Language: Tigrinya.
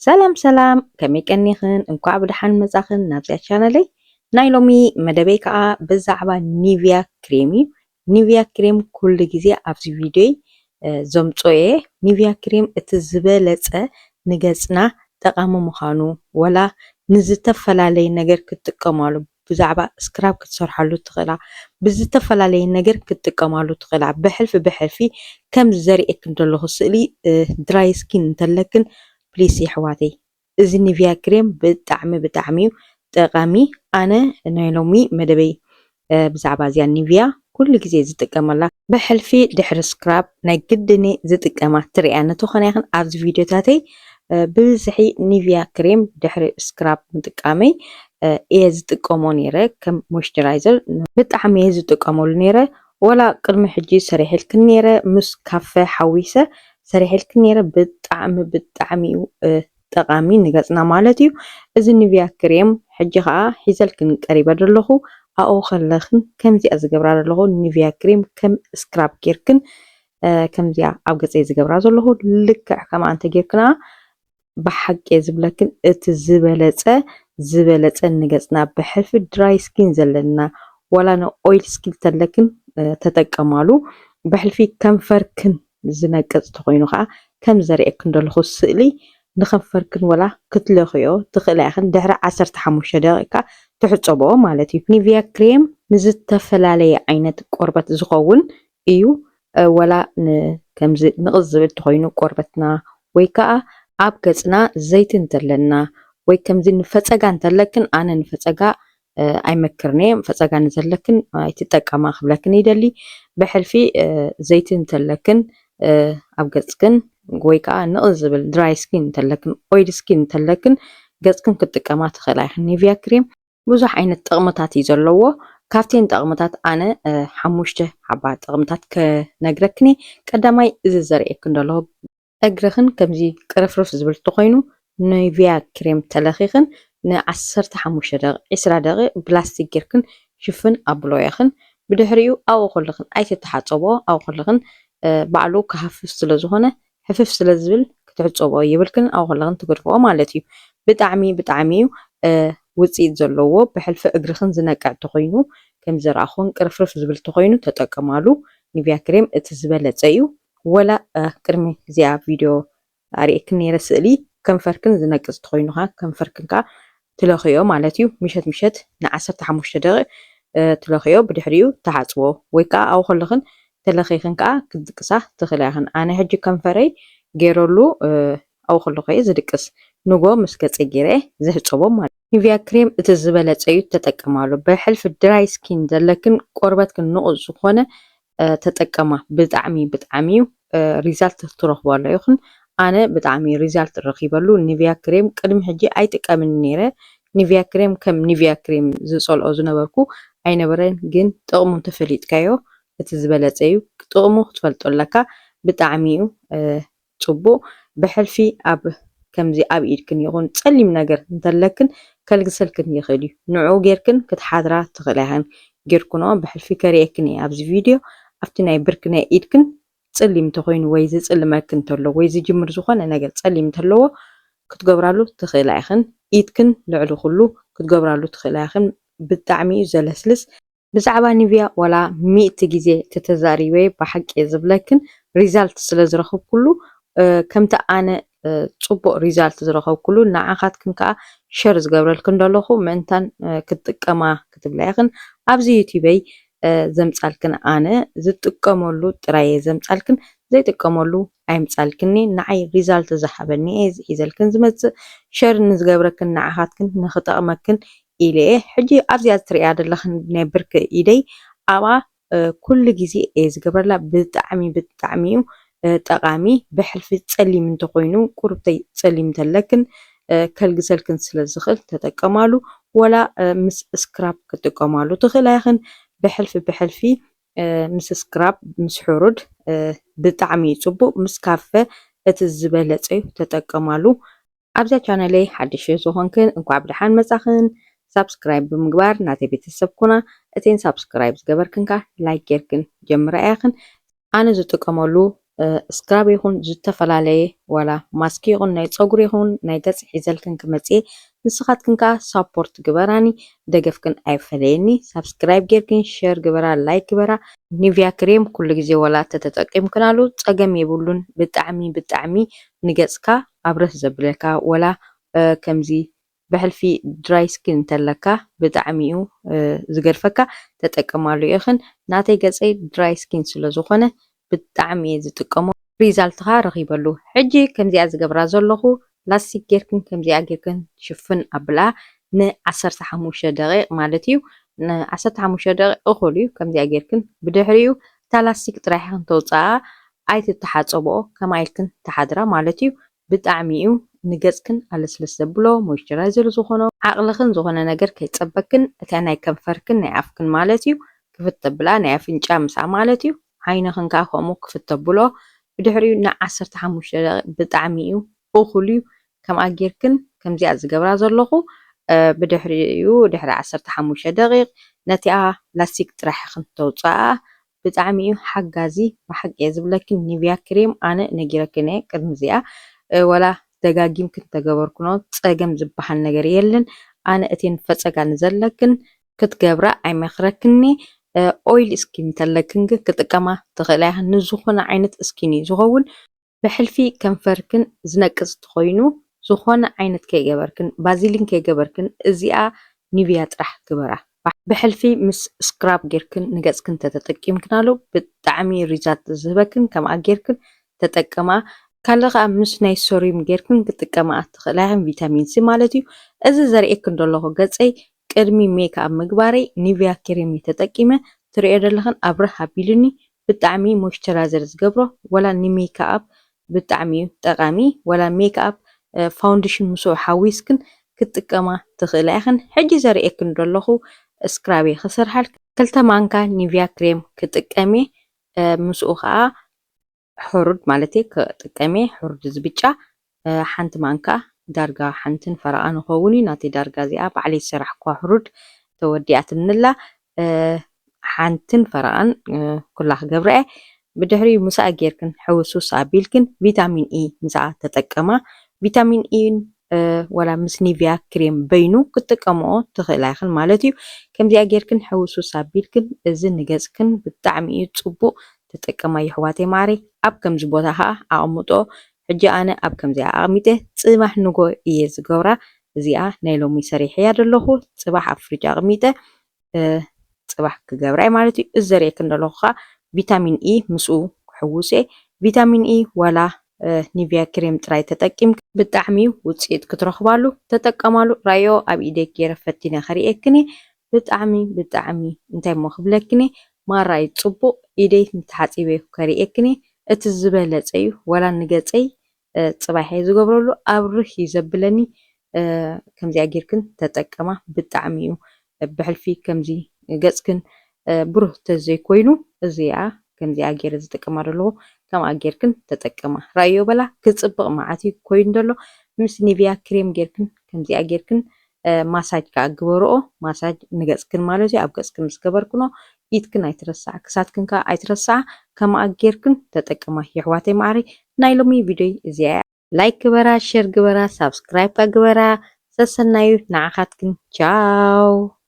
ሰላም ሰላም፣ ከመይ ቀኒኽን? እንኳዕ ብደሓን መጻኽን ናብዚኣ ቻነለይ። ናይ ሎሚ መደበይ ከኣ ብዛዕባ ኒቭያ ክሬም እዩ። ኒቭያ ክሬም ኩሉ ግዜ ኣብዚ ቪድዮይ፣ እ፣ ዘምጽኦ እየ። ኒቭያ ክሬም እቲ ዝበለጸ ንገጽና ጠቓሚ ምዃኑ፣ ወላ ንዝተፈላለየ ነገር ክትጥቀማሉ፣ ብዛዕባ ስክራብ ክትሰርሓሉ ትኽእላ፣ ብዝተፈላለየ ነገር ክትጥቀማሉ ትኽእላ። ብሕልፊ ብሕልፊ ከም ዘርእየክን ዘለኹ ስእሊ፣ እ፣ ድራይ ስኪን እንተለክን፣ ፕሊስ የሕዋተይ፣ እዚ ኒቭያ ክሬም ብጣዕሚ ብጣዕሚ እዩ ጠቓሚ። ኣነ ናይ ሎሚ መደበይ፣ እ፣ ብዛዕባ እዚኣ ኒቭያ ኩሉ ግዜ ዝጥቀመላ፣ ብሕልፊ ድሕሪ ስክራብ ናይ ግድን እየ ዝጥቀማ። ትርእያ እንተኾነ ይኽን ኣብዚ ቪድዮታተይ፣ እ፣ ብብዝሒ ኒቭያ ክሬም ድሕሪ ስክራብ ምጥቃመይ፣ እ፣ እየ ዝጥቀሞ ነይረ። ከም ሞይስቸራይዘር ብጣዕሚ እየ ዝጥቀመሉ ነይረ። ወላ ቅድሚ ሕጂ ሰሪሐልክን ነይረ፣ ምስ ካፈ ሓዊሰ ሰሪሐልክን ነይረ። ብጣዕሚ ብጣዕሚ እዩ፣ እ፣ ጠቓሚ ንገጽና ማለት እዩ። እዚ ኒቭያ ክሬም ሕጂ ኸኣ ሒዘልክን ቀሪበ ዘለኹ። ኣብኡ ከለኽን ከምዚኣ ዝገብራ ዘለኹ ኒቭያ ክሬም ከም ስክራብ ጌርክን፣ እ፣ ከምዚኣ ኣብ ገጸይ ዝገብራ ዘለኹ ልክዕ ከምኣ እንተ ጌርክና ብሓቂ እየ ዝብለክን እቲ ዝበለጸ፣ ዝበለጸ ንገጽና ብሕልፊ ድራይ ስኪን ዘለና፣ ዋላ ንኦይል ስኪን ተለክን፣ እ፣ ተጠቀማሉ። ብሕልፊ ከንፈርክን ዝነቅጽ ተኾይኑ ኸኣ፣ ከም ዘርእየክን ዘለኹ ስእሊ፣ ንኸንፈርክን ወላ ክትለኽዮ ትኽእላ ኢኽን። ድሕሪ ዓሰርተ ሓሙሽተ ደቂቃ ትሕጸቦ ማለት እዩ። ኒቭያ ክሬም ንዝተፈላለየ ዓይነት ቆርበት ዝኸውን እዩ። እ፣ ወላ ን-፣ ከምዚ ንቕጽ ዝብል ተኾይኑ ቆርበትና፣ ወይ ከኣ ኣብ ገጽና ዘይቲ እንተለና፣ ወይ ከምዚ ንፈጸጋ እንተለክን፣ ኣነ ንፈጸጋ፣ እ፣ ኣይመክርን እየ። ፈጸጋ ንዘለክን ኣይትጠቀማ ክብለክን ይደሊ። ብሕልፊ፣ እ፣ ዘይቲ እንተለክን፣ እ፣ ኣብ ገጽክን፣ ወይ ከኣ ንቕጽ ዝብል ድራይ ስኪን እንተለክን፣ ኦይል ስኪን እንተለክን፣ ገጽክን ክትጥቀማ ትኽእላ ኢኽን። ኒቭያ ክሬም ብዙሕ ዓይነት ጥቕምታት እዩ ዘለዎ። ካብተን ጥቕምታት ኣነ፣ እ፣ ሓሙሽተ ሓባ ጥቕምታት ከነግረክን እየ። ቀዳማይ፣ እዚ ዘርእየክን ዘለኹ እግርኽን ከምዚ ቅርፍርፍ ዝብል ተኾይኑ፣ ኒቭያ ክሬም ተለኺኽን ንዓሰርተ ሓሙሽተ ደቂ-፣ ዒስራ ደቂቕ ብላስቲክ ጌርክን ሽፍን ኣብልኦ ኢኽን። ብድሕሪኡ ኣብኡ ከለኽን ኣይትተሓጸቦ፣ ኣብኡ ከለኽን፣ እ፣ ባዕሉ ክሃፍፍ ስለ ዝኾነ፣ ሕፍፍ ስለ ዝብል ክትሕጸቦ የብልክን፣ ኣብኡ ከለኽን ትገድፍኦ ማለት እዩ። ብጣዕሚ፣ ብጣዕሚ እዩ፣ እ፣ ውጽኢት ዘለዎ፣ ብሕልፊ እግርኽን ዝነቅዕ ተኾይኑ፣ ከም ዝረኣኹን ቅርፍርፍ ዝብል ተኾይኑ ተጠቀማሉ። ኒቭያ ክሬም እቲ ዝበለጸ እዩ። ወላ፣ እ፣ ቅድሚ እዚኣ ቪድዮ ኣርእየክን ነይረ ስእሊ፣ ከንፈርክን ዝነቅጽ ተኾይኑ ኸኣ ከንፈርክን ከኣ ትለኽዮ ማለት እዩ። ምሸት ምሸት ንዓሰርተ ሓሙሽተ ደቂቕ፣ እ፣ ትለኽዮ፣ ብድሕሪኡ ትሓጽቦ። ወይ ከኣ ኣብኡ ከለኽን ተለኺኽን ከኣ ክትድቅሳ ትኽእላ ኢኽን። ኣነ ሕጂ ከንፈረይ ገይረሉ፣ እ፣ ኣብኡ ከለኹ እየ ዝድቅስ። ንጎ ምስ ገጸይ ገይረ እየ ዝሕጸቦ ማለት እዩ። ኒቭያ ክሬም እቲ ዝበለጸ እዩ፣ ተጠቀማሉ። ብሕልፊ ድራይ ስኪን ዘለክን ቆርበትክን ንቑጽ ዝኾነ፣ እ፣ ተጠቀማ። ብጣዕሚ፣ ብጣዕሚ እዩ፣ እ፣ ሪዛልት ትረኽበሉ ኢኹን። ኣነ ብጣዕሚ ሪዛልት ረኺበሉ። ኒቭያ ክሬም ቅድሚ ሕጂ ኣይጥቀምን ነይረ። ኒቭያ ክሬም ከም ኒቭያ ክሬም ዝጸልኦ ዝነበርኩ ኣይነበረን፣ ግን ጥቕሙ እንተፈሊጥካዮ እቲ ዝበለጸ እዩ። ጥቕሙ ክትፈልጦ ኣለካ። ብጣዕሚ እዩ፣ እ፣ ጽቡቕ። ብሕልፊ ኣብ ከምዚ ኣብ ኢድክን ይኹን ጸሊም ነገር እንተለክን ከልግሰልክን ይኽእል እዩ። ንዕኡ ጌርክን ክትሓድራ ትኽእላ ኢኽን። ጌርክንኦ ብሕልፊ ከርእየክን እየ ኣብዚ ቪድዮ። ኣብቲ ናይ ብርኪ ናይ ኢድክን ጸሊም እንተኾይኑ ወይ ዝጽልመክን እንተሎ ወይ ዝጅምር ዝኾነ ነገር ጸሊም እንተለዎ ክትገብራሉ ትኽእላ ኢኽን። ኢድክን ልዕሊ ኩሉ ክትገብራሉ ትኽእላ ኢኽን። ብጣዕሚ እዩ ዘለስልስ። ብዛዕባ ኒቭያ ዋላ ሚእቲ ግዜ ተተዛሪበ ብሓቂ እየ ዝብለክን ሪዛልት ስለ ዝረኸብኩሉ፣ እ፣ ከምቲ ኣነ፣ እ፣ ጽቡቕ ሪዛልት ዝረኸብኩሉ ንዓኻትክን ከኣ ሸር ዝገብረልክን ዘለኹ ምእንታን፣ እ፣ ክትጥቀማ ክትብላ ኢኽን። ኣብዚ ዩቲበይ፣ እ፣ ዘምጻልክን ኣነ ዝጥቀመሉ ጥራይ እየ ዘምጻልክን፣ ዘይጥቀመሉ ኣይምጻልክኒ። ንዓይ ሪዛልት ዝሃበኒ እየ ሒዘልክን ዝመጽእ። ሸር ንዝገብረክን ንዓኻትክን ንኽጠቕመክን ኢለ እየ። ሕጂ ኣብዚኣ እትርእያ ዘለኽን ናይ ብርኪ ኢደይ ኣብኣ፣ እ፣ ኩሉ ግዜ እየ ዝገብረላ። ብጣዕሚ፣ ብጣዕሚ እዩ፣ እ፣ ጠቓሚ። ብሕልፊ ጸሊም እንተኾይኑ፣ ቁርብተይ ጸሊም እንተለክን፣ እ፣ ከልግሰልክን ስለ ዝኽእል ተጠቀማሉ። ወላ፣ እ፣ ምስ ስክራብ ክትጥቀማሉ ትኽእላ ኢኽን። ብሕልፊ፣ ብሕልፊ፣ እ፣ ምስ ስክራብ፣ ምስ ሕሩድ፣ እ፣ ብጣዕሚ እዩ ጽቡቕ። ምስ ካፈ እቲ ዝበለጸ እዩ፣ ተጠቀማሉ። ኣብዛ ቻነለይ ሓድሽ ዝኾንክን እንኳዕ ብደሓን መጻኽን። ሳብስክራይብ ብምግባር ናተይ ቤተሰብ ኩና። እተን ሳብስክራይብ ዝገበርክን ከኣ ላይክ ጌርክን ጀምራ ኢኽን። ኣነ ዝጥቀመሉ ስክራብ ይኹን ዝተፈላለየ ዋላ ማስክ ይኹን ናይ ፀጉሪ ይኹን ናይ ገፅ ሒዘልክን ክመፅእ፣ ንስኻትክን ከዓ ሳፖርት ግበራኒ፣ ደገፍክን ኣይፈለየኒ። ሳብስክራይብ ጌርክን ሼር ግበራ፣ ላይክ ግበራ። ኒቪያ ክሬም ኩሉ ግዜ ዋላ ተተጠቂምክናሉ ፀገም የብሉን። ብጣዕሚ ብጣዕሚ ንገፅካ ኣብረህ ዘብለካ ዋላ ከምዚ ብሕልፊ ድራይ ስኪን እንተለካ ብጣዕሚ እዩ ዝገድፈካ። ተጠቀማሉ ኢኽን። ናተይ ገፀይ ድራይ ስኪን ስለ ዝኾነ ብጣዕሚ እየ ዝጥቀሞ። ሪዛልትኻ ረኺበሉ። ሕጂ ከምዚኣ ዝገብራ ዘለኹ ላስቲክ ጌርክን ከምዚኣ ጌርክን ሽፍን ኣብላ ን15 ደቂቕ ማለት እዩ። ን15 ደቂቕ እኹል እዩ። ከምዚኣ ጌርክን ብድሕሪኡ እታ ላስቲክ ጥራሕ ኢኽን ተውፅኣ፣ ኣይትተሓፀቦ፣ ከምኣ ኢልክን ተሓድራ ማለት እዩ። ብጣዕሚ እዩ ንገፅክን ኣለስለስ ዘብሎ፣ ሞይስቸራይዘር ዝኾኖ፣ ዓቕልኽን ዝኾነ ነገር ከይፀበክን እታ ናይ ከንፈርክን ናይ ኣፍክን ማለት እዩ ክፍት ተብላ፣ ናይ ኣፍንጫ ምስኣ ማለት እዩ። ዓይንኽን ከዓ ከምኡ ክፍት ተብሎ። ብድሕሪኡ ን15 ደቂቕ ብጣዕሚ እዩ እኹል እዩ። ከምኣ ጌርክን ከምዚኣ ዝገብራ ዘለኹ ብድሕሪኡ ድሕሪ 15 ደቂቕ ነቲኣ ላስቲክ ጥራሕ ኢኽን ተውፅኣ። ብጣዕሚ እዩ ሓጋዚ። ብሓቂ እየ ዝብለክን ኒቪያ ክሬም ኣነ ነጊረክን እየ ቅድሚ እዚኣ። ወላ ደጋጊምክን ተገበርክኖ ፀገም ዝበሃል ነገር የለን። ኣነ እቴን ፈፀጋ ንዘለክን ክትገብራ ኣይመኽረክኒ። ኦይል ስኪን እንተለክን ግን ክጥቀማ ትኽእላ ኢኽን። ንዝኾነ ዓይነት ስኪን እዩ ዝኸውን። ብሕልፊ ከንፈርክን ዝነቅፅ ተኾይኑ ዝኾነ ዓይነት ከይገበርክን ባዚሊን ከይገበርክን እዚኣ ኒቪያ ጥራሕ ግበራ። ብሕልፊ ምስ ስክራብ ጌርክን ንገፅክን ተተጠቂምክናሉ ብጣዕሚ ሪዛልት ዝህበክን ከምኣ ጌርክን ተጠቀማ። ካልእ ከዓ ምስ ናይ ሶሪም ጌርክን ክጥቀማ ትኽእላ ኢኽን ቪታሚን ሲ ማለት እዩ። እዚ ዘርእየክን ዘለኹ ገፀይ ቅድሚ ሜክኣፕ ምግባረይ ኒቪያ ክሬም ተጠቂመ ትሪኦ ዘለኽን ኣብርህ ኣቢሉኒ ብጣዕሚ ሞይስቸራይዘር ዝገብሮ ወላ ንሜክኣፕ ብጣዕሚ እዩ ጠቃሚ። ወላ ሜክኣፕ ፋውንዴሽን ምስኡ ሓዊስክን ክትጥቀማ ትኽእላ ኢኽን። ሕጂ ዘርእየክን ዘለኹ ስክራብ እየ ክሰርሓል። ክልተ ማንካ ኒቪያ ክሬም ክጥቀም እየ። ምስኡ ከዓ ሕሩድ ማለት እየ ክጥቀም እየ። ሕሩድ እዚ ብጫ ሓንቲ ማንካ ዳርጋ ሓንትን ፈረቓን ይኸውን እዩ። ናተይ ዳርጋ እዚኣ ባዕለይ ዝሰራሕኩዋ ሕሩድ ተወዲኣትንላ ሓንትን ፈረቓን ኩላ ክገብራ እየ። ብድሕሪኡ ምስኣ ጌርክን ሕውስውስ ኣቢልክን ቪታሚን ኢ ምስኣ ተጠቀማ። ቪታሚን ኢን ወላ ምስ ኒቪያ ክሬም በይኑ ክትጥቀምኦ ትኽእላ ኢኽን ማለት እዩ። ከምዚኣ ጌርክን ሕውስውስ ኣቢልክን እዚ ንገፅክን ብጣዕሚ እዩ ፅቡቕ። ተጠቀማ የሕዋተይ ማዕረይ። ኣብ ከምዚ ቦታ ከዓ ኣቕምጦ። ሕጂ ኣነ ኣብ ከምዚኣ ኣቕሚጠ ፅባሕ ንጎ እየ ዝገብራ። እዚኣ ናይ ሎሚ ሰሪሐያ ዘለኹ ፅባሕ ኣብ ፍሪጅ ኣቕሚጠ ፅባሕ ክገብራ እየ ማለት እዩ። እዚ ዘርእየክን ዘለኹ ከዓ ቪታሚን ኢ ምስኡ ክሕውስ እየ። ቪታሚን ኢ ዋላ ኒቪያ ክሬም ጥራይ ተጠቂም ብጣዕሚ ውፅኢት ክትረኽባሉ ተጠቀማሉ። ራዮ ኣብ ኢደይ ገይረ ፈቲነ ከርእየክን እየ። ብጣዕሚ ብጣዕሚ እንታይ እሞ ክብለክን እየ፣ ማራ እዩ ፅቡቕ። ኢደይ እንተሓፂበ ከርእየክን እየ። እቲ ዝበለፀ እዩ። ዋላ ንገፀይ ፅባሕ እየ ዝገብረሉ ኣብርህ እዩ ዘብለኒ። ከምዚኣ ጌርክን ተጠቀማ ብጣዕሚ እዩ ብሕልፊ ከምዚ ገፅክን ብሩህ ተዘይኮይኑ እዚኣ ከምዚኣ ገይረ ዝጥቀማ ዘለኹ ከምኣ ጌርክን ተጠቀማ። ራዮ በላ ክፅብቕ መዓት እዩ ኮይኑ ዘሎ ምስ ኒቪያ ክሬም ጌርክን ከምዚኣ ጌርክን ማሳጅ ከዓ ግበርኦ። ማሳጅ ንገፅክን ማለት እዩ። ኣብ ገፅክን ምስ ገበርክኖ ኢድክን ኣይትረስዓ፣ ክሳድክን ከዓ ኣይትረስዓ። ከምኣ ጌርክን ተጠቀማ የሕዋተይ ማዕረይ። ናይ ሎሚ ቪድዮይ እዚኣ እያ። ላይክ ግበራ፣ ሼር ግበራ፣ ሳብስክራይብ ከዓ ግበራ። ሰሰናዩ ንዓኻትክን። ቻው።